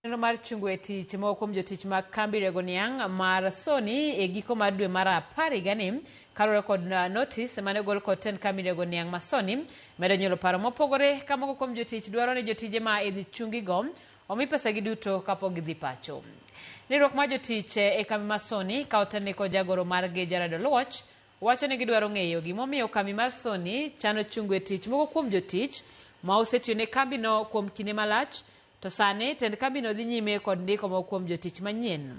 Chenro mar chungo e tich moko kuom jotich mag kambi rego niang' mar Sony e giko mar dwe mar apar higani kaluwore kod notis mane ogol kod tend kambi rego niang' ma Sony medo nyuolo paro mopogore ka moko kuom jotich dwaro ni jotije ma idhi chungigo omi pesagi duto kapok gidhi pacho. Riwruok mar jotich e kambi ma Sony ka otelne kod jagoro margi Jared Oluoch wacho ni gidwaro ng'eyo gimomiyo kambi mar Sony chano chungo e tich moko kuom jotich ma osetiyo ne kambino kuom kinde malach To sani tend kambino dhi nyime kod ndiko moko kuom jotich manyien.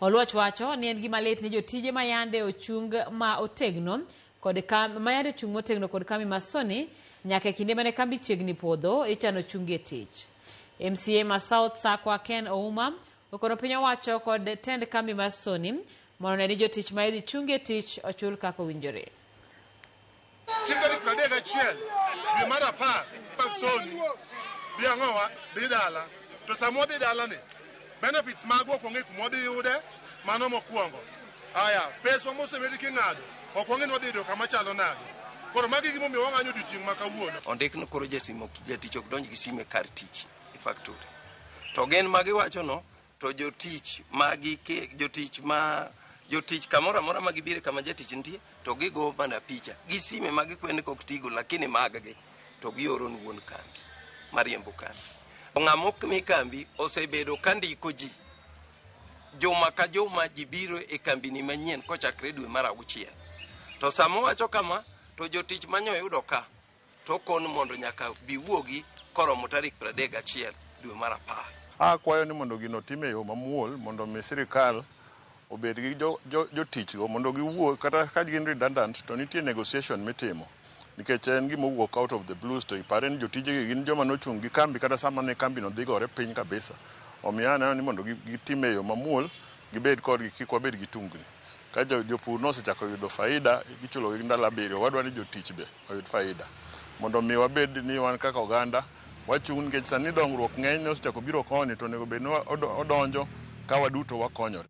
Oluoch wacho ni en gima lit ni jotije ma yande ochung ma otegno kod ma yande ochung motegno kod kambi ma Sony nyaka e kinde mane kambi chiegni podho ichano chungi e tich. MCA ma South Sakwa Ken Ouma okono piny owacho kod tend kambi mar Sony mondo one ni jotich ma idhi chungi e tich ochul kaka owinjore. Chieng' tarik 31 dwe mar apar mag Sony dhi ang'owa dhi dala to sama wadhi dala ni benefits magwa ok wang'e kuma wadhi yude mano mokwongo aya peswa mosebed king'ado ok wang'e ni wadhi yudo kama chalo nade koro magi e gimomiyo wang'anyo odiochieng' ma kawuono. Ondik ni koro jatich ok donj gi sime kar tich e factory. To gin ma giwacho no To jotich ma gike, jotich ma jotich kamoro amora ma gibire kama jatich nitie to gigo mana picha gi sime ma gikwe ni kok tigo lakini mag-gi to gioro ni wuon kambi mariembo kambi. To ng'ama ok mi kambi osebedo ka ndiko ji juma ka juma ji biro e kambini manyien kochakre dwe mar auchiel. To sama owacho kama to jotich manyoyudo ka To okon mondo nyaka bi wuogi koromo tarik 31 dwe mar apar. Akwayo ni mondo gino otim e yo mamuol mondo mi sirikal obed gi jotich go mondo giwuo kata ka gin redundant to nitie negotiation mitimo nikech en gima owuok out of the blues to ipare ni jotije gi gin joma nochung' gi kambi kata sama ne kambi no dhi gore piny kabisa. Omiyo aneno ni mondo gitim e yo mamuol gibed kodgi kik wabed gi tungni. Ka jopur nosechako yudo faida gichulo gi ndalo abiriyo wadwa ni jotich be oyud faida mondo mi wabed ni wan kaka oganda wachung' nikech sani dongruok ng'eny osechako biro koni to onego bed ni odonjo ka waduto wakonyore.